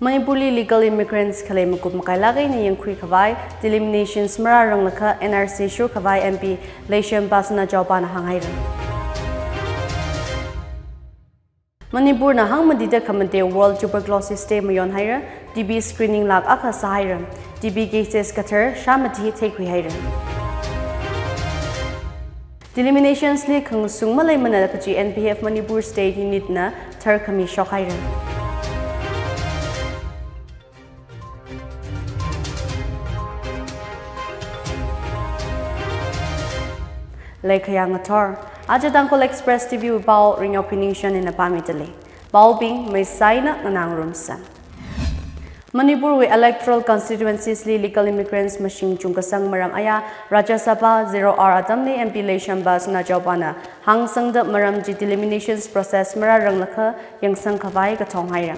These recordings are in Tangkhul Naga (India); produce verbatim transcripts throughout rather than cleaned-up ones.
Manipurli illegal immigrants khalei makup makailāk eina yangkhui khavai, delimitations marāranglakha N R C shur khavai M P Leishempa Sinajaopana hānghaira. Manipurna hangmatida khamatei World Tuberculosis Day mayonhaira, T B screening lāk akha sāhaira, T B cases kathar shāmati theikhuihaira. Delimitations li khangasung maleimana kachi N P F Manipur State Unit na tharkhami shokhaira. Leikhayā ngathor. Aja Tangkhul Express T V wui pao Ringyao Phiningshan eina pāmidalei. Paobing maisaina nganāngarumsa. Manipurwui electoral constituencies li illegal immigrants mashing chungkasang maram aya Rajya Sabha zero hour atamli M P Leishempa Sinajaopana hāngsangda maram chi delimitations process marāranglakha yangsang khavai kathong haira.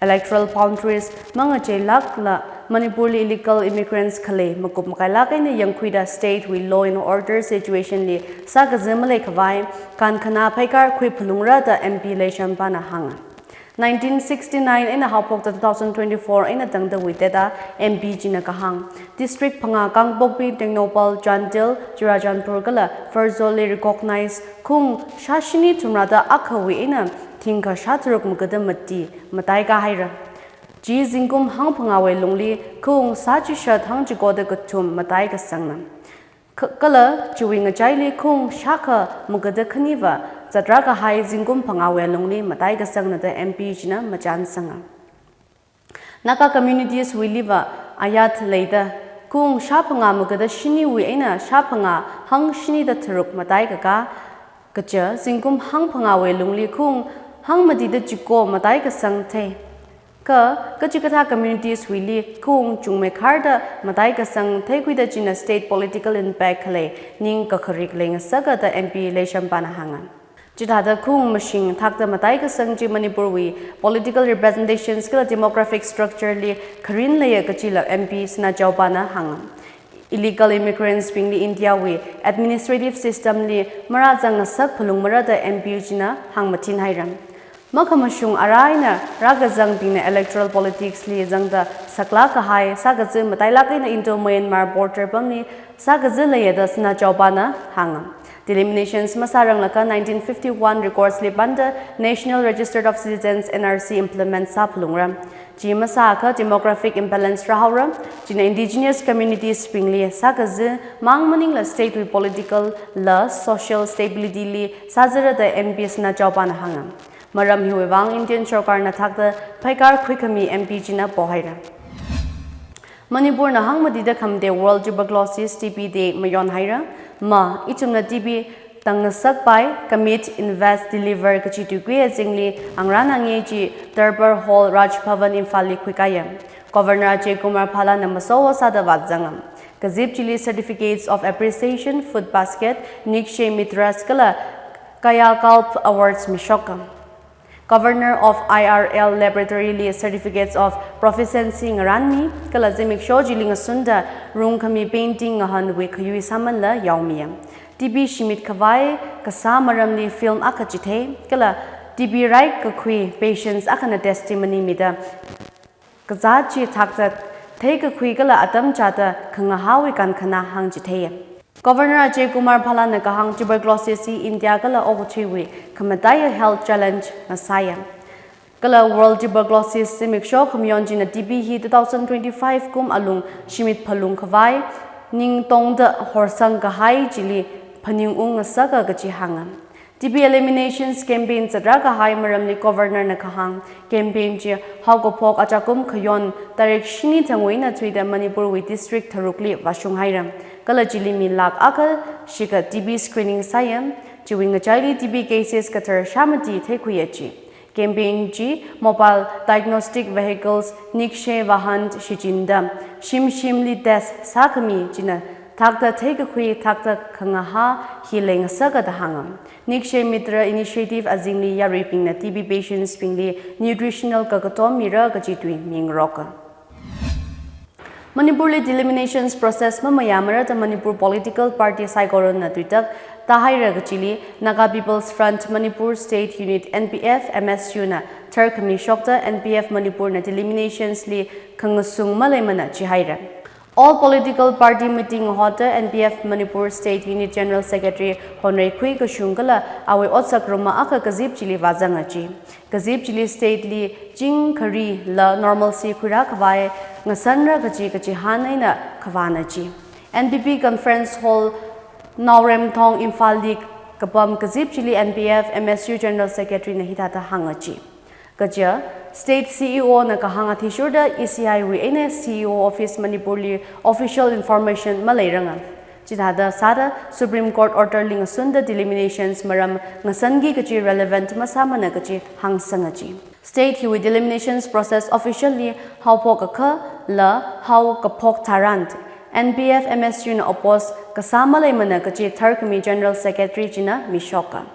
Electoral boundaries mangacheilākla Manipurli illegal immigrants khalei makup makailāk eina yangkhuida state wui law and order situation li sākazi malei khavai kankhana phaikar khuiphalungra da M P Leishempana hānga. Nineteen sixty-nine eina haophokta two thousand twenty-four eina tangdawui data M P china kahāng, district phangā Kangpokpi, Tengnoupal, Chandel, Churachandpur kala Pherzawl li recognize khaung shāshini thumrada akhawui eina thingkha shātharuk magada mati mataikāhaira. Chi zingkum hangphangāwui lungli khaung shāchishat hangchikoda kathum mataikasangna. Kh-, kala chiwui ngachaili khaung shākha magada khaniva zatrākahai zingkum phangāwui lungli mataikasangna da M P china machānsanga. Naga communities wuiliva ayat leida khaung shāphangā magada shiniwui eina shāphangā hangshinida tharuk mataikakā, kaja zingkum hangphangāwui lungli khaung hangmatida chiko mataikasang thei. Kha, kachikathā communities wuili khaung chungmeikharda mataikasang theikhuida china state political impact khalei ningkakharik leingasaka da M P Leishempana hānga. Chithāda khaung mashing thakta mataikasang chi Manipurwui political representations kala demographic structure li kharin leiya kachila M P Sinajaopana hānga. Illegal immigrants bingli India wui administrative system li marāzang ngasak phalungmara da M P china hāngmathinhaira. Makhamashung arā eina rākazangbingna electoral politics li zangda saklāk kahai sākazi matailāk eina Indo-Myanmar border pamli sākazi leiya da Sinajaopana hānga. Delimitations masāranglakha nineteen fifty-one records li panda National Register of Citizens, N R C, implement sāphalungra. Chi masāakha demographic imbalance rāhaora, china indigenous communities bingli sākazi mang maningla state wui political la social stability li sāzara da M P Sinajaopana hānga. Maram hiwui vang Indian sorkarna thakta phaikar khuikhami M P china pohaira. Manipurna hangmatida khamatei World Tuberculosis T B Day mayonhaira. Ma, ithumna T B tangngasakpai, commit, invest, deliver kachi tuikui azingli ngarānngai chi Durbar Hall, Raj Bhavan, Imphal li khuikāya. Governor Ajay Kumar Bhalla na masowo sāda vāzanga. Kazip chili Certificates of Appreciation, Food Basket, Nikshay Mitras kala Kayakalp Awards mishoka. Governor of I R L Laboratory li Certificates of Proficiency ngarānmi, kala zimiksho chili ngasunda rungkhami painting ngahānwui khayui sāmanla yaomiya. T B shimit khavai kasā maramli film akha chithei, kala T B raikakhui patients akhana testimony mida kazāt chi thakta theikakhui kala atam chāda khangahāwui kankhana hāngchitheiya. Governor Ajay Kumar Bhalla na kahāng tuberculosis hi India kala okathuiwui khamataiya health challenge ngasāya. Kala World Tuberculosis zimiksho khamayon china T B hi two thousand twenty-five kum alung shimit phalung khavai ningtongda horsang kahai chili phaningung ngasaka kachi hānga. T B eliminations campaign zatrā kahai maramli Governor na kahāng campaign chi haokaphok achakum khayon tarik shini thangwui eina thuida Manipurwui district tharukli vāshunghaira. Kala chili mi lakh akha shikha T B screening sāya, chiwui ngachaili T B cases kathar shāmati theikhuiya chi. Campaign chi mobile diagnostic vehicles, Nikshay Vahan shichinda shim shimli test sākhami china thakta theikakhui thakta khangahā hi leingasaka da hānga. Nikshay Mitra Initiative azingli yaruibingna T B patients bingli nutritional kakatom mira kachi tui mingaroka. Manipurli delimitations process mamayāmara da Manipur political party saikorana tuitak Tāhaira kachili Naga People's Front Manipur State Unit, N P F M S U na tharkhami shokta N P F Manipur na delimitation li khangasung maleimana jihaira. All political party meeting hoda N P F Manipur State Unit General Secretary Honrei Khui Kashung kala awui otsak ruma akha kazip chili vāzanga ji. Kazip chili state li ching kharila normalcy khuirā khavai ngasanra kaji kachihān eina khavāna ji. N P P Conference Hall, Naoremthong, Imphal li kapam kazip chili N P F M S U General Secretary na hithāda hānga ji. Kaja, State C E O na kahāng athishurda E C I wui eina C E O Office Manipur li official information maleiranga. Chithāda sāda Supreme Court order li ngasunda delimitation maram ngasanki kaji relevant masāmana kaji hāngsanga ji. State hiwui delimitation process officially haophok akhala haokaphok tharan N P F M S U na oppose kasā maleimana kaji tharkhami General Secretary china mishoka.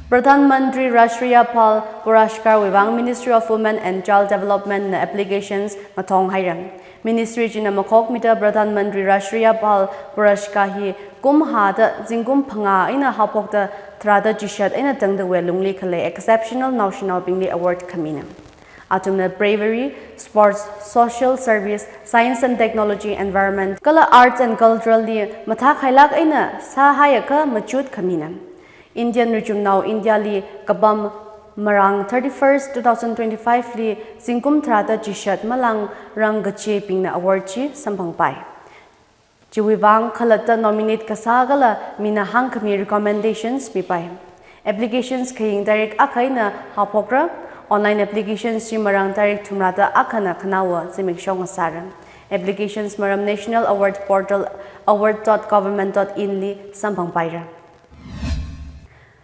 Pradhan Mantri Rashtriya Bal Puraskar wui vang Ministry of Women and Child Development na applications ngathong haira. Ministry china makhokmida Pradhan Mantri Rashtriya Bal Puraskar hi kumhāda zingkum phangā eina haophokta tharāda chishat eina tangda wuilungli khalei exceptional naoshinaobingli award khamina. Athumna bravery, sports, social service, science and technology, environment, kala arts and cultural li mathākhailāk eina sāhaiakha machut khamina. Indian Richumnao India li kapam March thirty-first, two thousand twenty-five li zingkum tharāda chishat malang rang kachibingna award chi samphangpai. Chiwui vang khalatta nominate kasā kala mina hāngkhami recommendations mipai. Applications khaying tarik akha eina haophokra, online applications chi March tarik thumrāda akhana khanaowa zimiksho ngasāra. Applications maram National Award Portal, award dot government dot in li samphangpaira.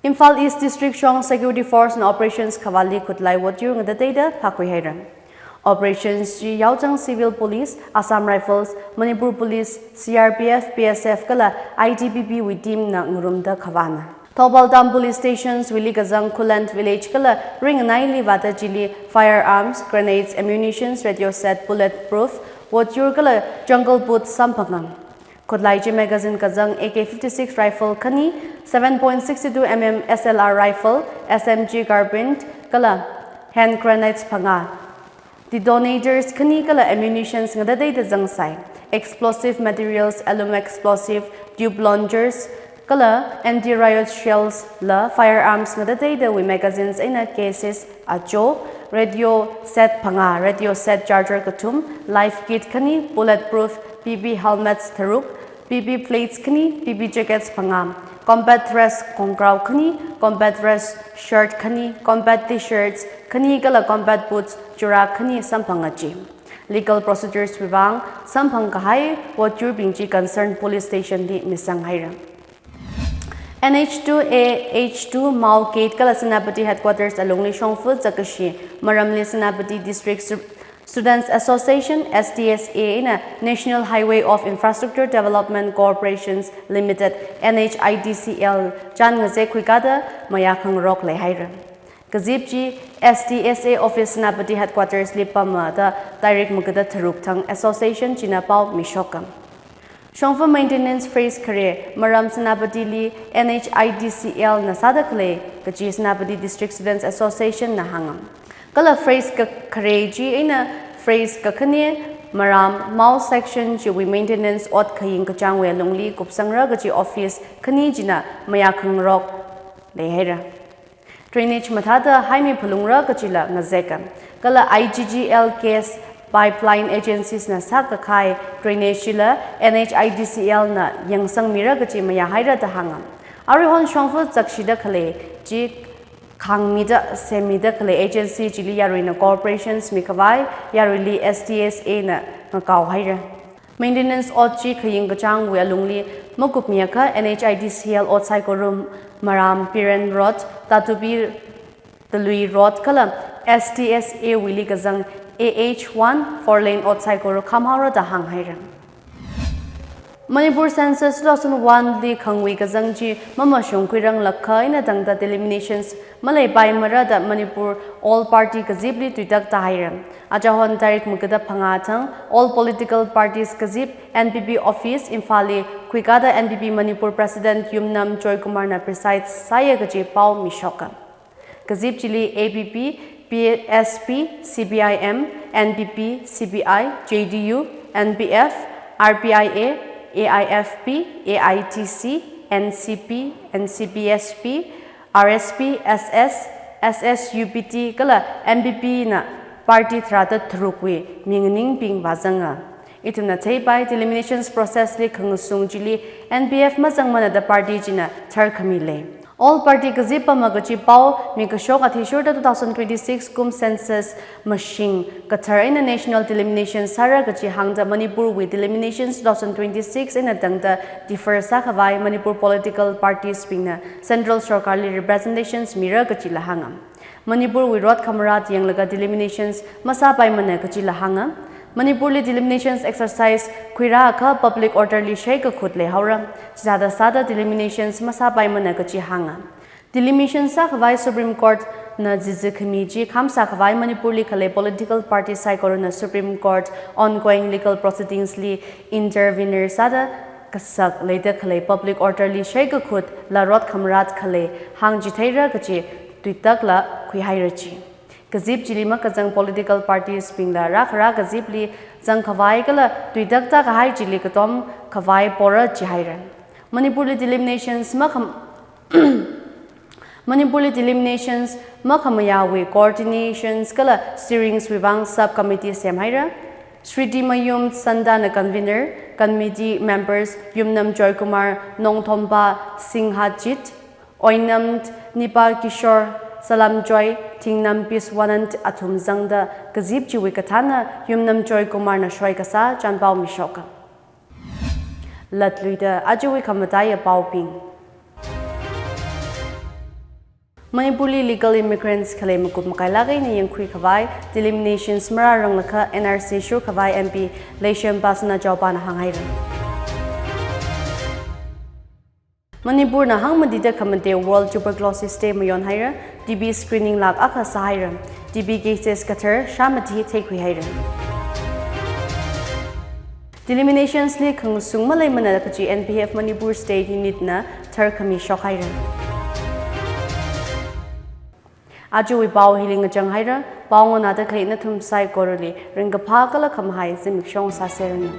Imphal East District shong Security Force na operations khavāli khutlai votyur ngatateida phākhui haira. Operations chi Yaochang Civil Police, Assam Rifles, Manipur Police, C R P F, B S F kala I T B P wui team na ngarumda khavāna. Thoubal Dam Police Stations wuili kazang Khuland Village kala ringnaili vāda chili firearms, grenades, ammunitions, radio set, bulletproof votyur kala jungle boot samphanga. Khutlai chi magazine kazang A K fifty-six rifle khani, seven point six two M M S L R rifle, S M G carbine kala hand grenades phangā, detonators khani kala ammunitions ngatateida zangsai. Explosive materials, aluminum explosive, tube launchers kala anti-riot shells la firearms ngatateidawui magazines eina cases acho, radio set phangā, radio set charger kathum, life kit khani, bulletproof P P helmets tharuk, P P plates khani, P P jackets phangā, combat dress khongkrao khani, combat dress shirt khani, combat T-shirts khani kala combat boots chura khani samphanga ji. Legal procedures wui vang samphang kahai votyurbing chi concerned police station li misang haira. N H two A H two Mao Gate kala Senapati Headquarters alungli shongfa zakkashi maramli Senapati District Stu-, Students Association, S D S A, eina National Highway of Infrastructure Development Corporations Limited, N H I D C L, chān ngazek khuikāda mayā khangarok leihaira. Kazip chi S D S A Office Senapati Headquarters li pamda tarik magada tharuk thang association china pao mishoka. Shongfa maintenance phase khare maram Senapati li N H I D C L na sāda khalei kaji Senapati District Students Association na hānga. Kala phase ka-, khare chi eina phase kakhane maram Mao section chiwui maintenance ot khaying kachāngwui alungli kupsangra kaji office khani china mayā khangarok leihaira. Drainage mathāda haimi phalungra kajila ngazeka. Kala I G G L gas pipeline agencies na sākakhai drainage chila N H I D C L na yangsangmira kaji mayāhaira da hānga. Aruihon shongfa zakshida khalei chi khangmida semmida khalei agency chili yaruina corporations mikhavai yaruili S D S A na ngakao haira. Maintenance ot chi khaying kachāngwui alungli makupmiakha N H I D C L ot saikora maram Piren Road, Tatupi Talui Road kala S D S A wuili kazang A H one four lane ot saikora khamhaora da hānghaira. Manipur Census two thousand one li khangwui kazang chi mamashungkhuiranglakha eina tangda delimitation maleipaimara da Manipur All Party kazipli tuitakta haira. Achahon tarik makada phangā thang All Political Parties kazip N P P office Imphalli khuikada N P P Manipur President Yumnam Joykumar na preside sāya kaji pao mishoka. Kazip chili A P P, P S P, C P I M, N P P, C P I, J D U, N P F, R P I A, A I F P, A I T C, N C P, N C P S P, R S P, S S, S S U P T kala M P P na party tharāda tharukwui minganingbing vāzanga. Ithumna theipai delimitation process li khangasung chili N P F mazangmana da party china tharkhami lei. All Party kazip pama kaji pao mikashok athishurda two thousand twenty-six kum census mashing kathar eina national delimitation sāra kaji hāngda Manipurwui delimitation two thousand twenty-six eina tangda defer sākhavai Manipur political parties bingna Central Sorkarli representations mira kajila hānga. Manipurwui rot khamarat yanglaga delimitation masāpaimana kajila hānga. Manipurli delimitation exercise khuirākha public order li shaikakhut leihaora. Chithāda sāda delimitation masāpaimana kaji hānga. Delimitation sākhavai Supreme Court na zizi khami chi kham sākhavai Manipurli khalei political party saikorana Supreme Court ongoing legal proceedings li intervener sāda kasak leida khalei public order li shaikakhut la rot khamarat khalei hāngchitheira kaji tuitakla khuihaira chi. Kazip chili makazang political parties bingla rākhara kazipli zangkhavai kala tuitakta kahai chili katom khavai pora jihaira. Manipurli delimitation makham Manipurli delimitation makhamayāwui coordinations kala steerings wui vang sub committee semhaira. Sriti Mayum Sanda na convener, committee members Yumnam Joykumar, Nongthompa Singhajit, Oinam Nipa Kishore, Salam Joy, Thingnam Piswanand athum zangda kazip chiwui kathāna Yumnam Joykumar na shoi kasā chanpao mishoka. Latluida ajawui khamataiya paobing. Manipurli legal immigrants khalei makup makailāk eina yangkhuikhavai delimitation marāranglakha N R C shurkhavai M P Leishemba Sanajaoba na hānghaira. Manipurna hangmatida khamatei World Tuberculosis Day mayonhaira, T B screening lāk akha sāhaira, T B cases kathar shāmati theikhuihaira. Delimitation li khangasung maleimana kaji N P F Manipur State Unit na tharkhami shokhaira. Ajawui pao hili ngachanghaira, pao nganāda khalei nathum saikorali ringkaphā kala khamahai zimiksho sāseranu.